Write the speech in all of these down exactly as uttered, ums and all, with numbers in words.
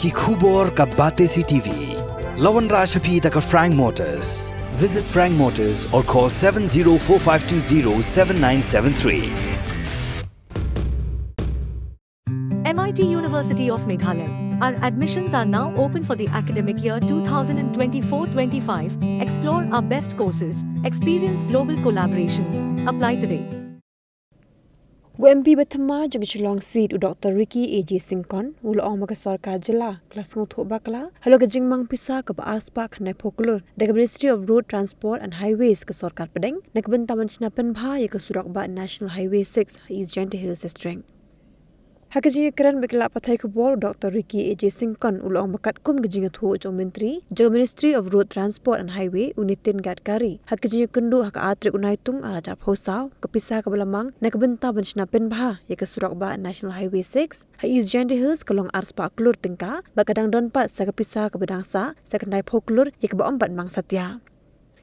Ki khubor ka Batesi T V. La wanrah sha phi da ka Frank Motors. Visit Frank Motors or call seven zero four five two zero seven nine seven three. M I T University of Meghalaya. Our admissions are now open for the academic year two thousand twenty-four twenty-five. Explore our best courses, experience global collaborations. Apply today. U M P ba thymmai jong ka Shillong seat u Doctor Ricky A J Syngkon u la ong ba ka sorkar jylla ka la sngewthuh bakla halor ka jingmang pisa kaba arspah khyndai phew klur da ka Ministry of Road Transport and Highways ka sorkar pdeng na ka bynta ban shna pynbha ïa ka surok bah National Highway six ha East Jaintia Hills District. Ha ka jingïakren bad ki lad pathai khubor u Doctor Ricky A J Syngkon u la ong ba katkum ka jingïathuh jong u Myntri jong ka Ministry of Road Transport and Highway u Nitin Gadkari ha ka jingïakynduh ha ka ar tarik u Naitung ar hajar phew saw, ka pisa kaba la mang na ka bynta ban shna pynbha ïa ka surok bah National Highway six ha East Jaintia Hills ka long arspah klur tyngka bad ka dang don pat sa ka pisa kaba dang sah sa khyndai phew klur ïa kaba ym pat mang satia.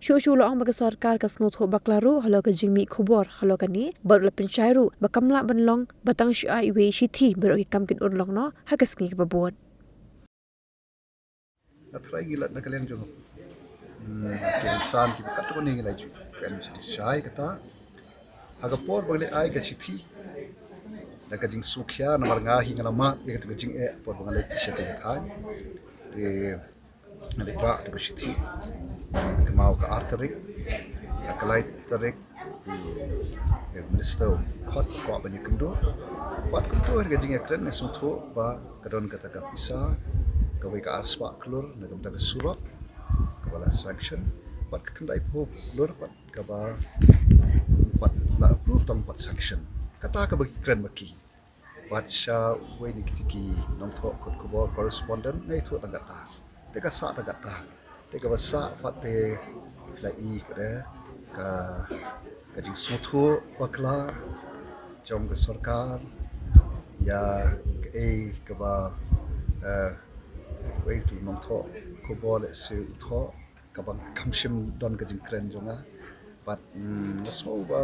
Shuh shuh u la ong ba ka sorkar ka sngewthuh bakla ruh halor ka jingmih khubor halor kane bad u la pynshai ruh ba kam lah ban long ba tang shu ai iwei i shithi baroh ki kam kin urlong noh ha ka sngi kaba bud. Nga tharai ngi lad na ka liang jong, hmm, ki insan kiba katto katne ngi la ju kren shai kata. Ha ka por ba ngi leit ai ka shithi da ka jingsngewkhia namar nga hi nga la mad ïa kata ka jingeh por ba ngi leit sha ka thaiñ. Te nga leit rah kata ka shithi. Kynmaw ka ar tarik, ha ka lai tarik, eh, Minister u khot kwah ban ïakynduh. Bad kumta ha ka jingïakren nga sngewthuh ba ka don kata ka pisa kawei ka arspah klur na ka bynta ka surok kaba la sanction bad ka khyndai phew klur bad kaba pat la approve tang pat sanction. Kata kaba ki kren ba ki. Bad sha uwei na kito ki nongthoh khut khubor correspondent nga ïathuh tang kata. Te ka sah tang kata. Te kaba sah pat te la i pada ka ka jingsngewthuh bakla jong ka sorkar ïa kaei kaba, eh, uwei tu nongthoh khubor lehse u thoh kaba kam shym don ka jingkren jong nga. Bad, mm, nga sngew ba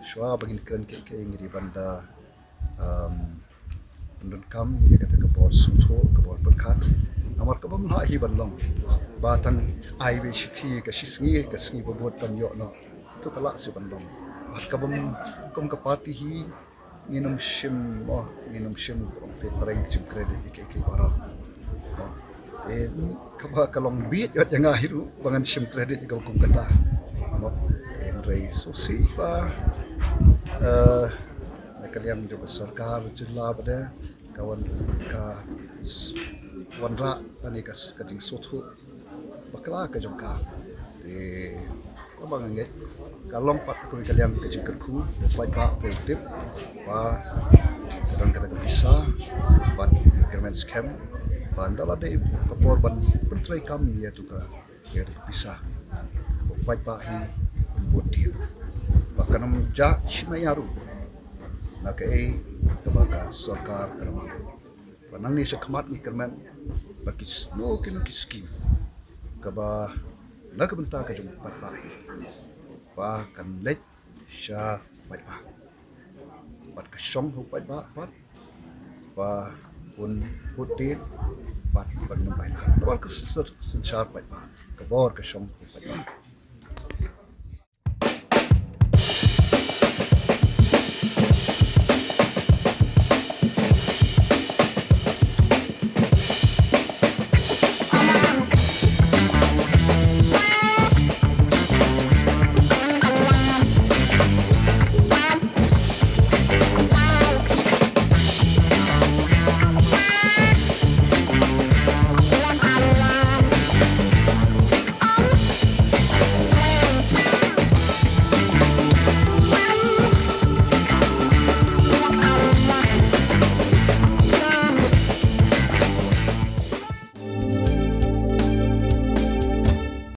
shuwa ba ngin kren kiei kiei ngi dei ban da, um, pyndonkam ïa kata ka bor sngewthuh ka bor pyrkhat. Namar ka bym lah hi ban long ba tang ai iwei i shithi ka shi sngi ka sngi ba bud ban ïoh noh. To ka lah seh ban long. Bad ka bym, kum ka party hi ngin ym shim, mo, ngin ym shim, ong te phareng, shim credit ïa kiei kiei baroh. Mo, eh, kaba ka long bit ïa nga hi ruh ba ngan shim credit ïa kaba kum kata. Mo, eh, hynrei sngewsih ba, eh, na ka liang jong ka sorkar jylla pat de ka wan, ka wanrah lane ka ka jingsngewthuh bakla ka jong ka. Te kaba nga ngeit ka long pat kawei ka liang ka jingkyrkhu ba u paidbah ba u tip ba ka don kata ka pisa bad ka kyrmen skhem ba ynda la dei ka por ban pyntreikam ïa tu ka, ïa tu ka pisa ba u paidbah hi un bud dien ba kan ym jah shim ïa ruh na kaei kaba ka sorkar ka la mang. Ba nangne sha khmat ngi kyrmen ba ki sno kino ki skim kaba na ka bynta ka jong u paidbah hi ba kan leit sha paidbah bad ka shong ha u paidbah bad ba un bud dien bad ban ym bai la. Bad ka synshar paidbah ka bor ka shong ha u paidbah.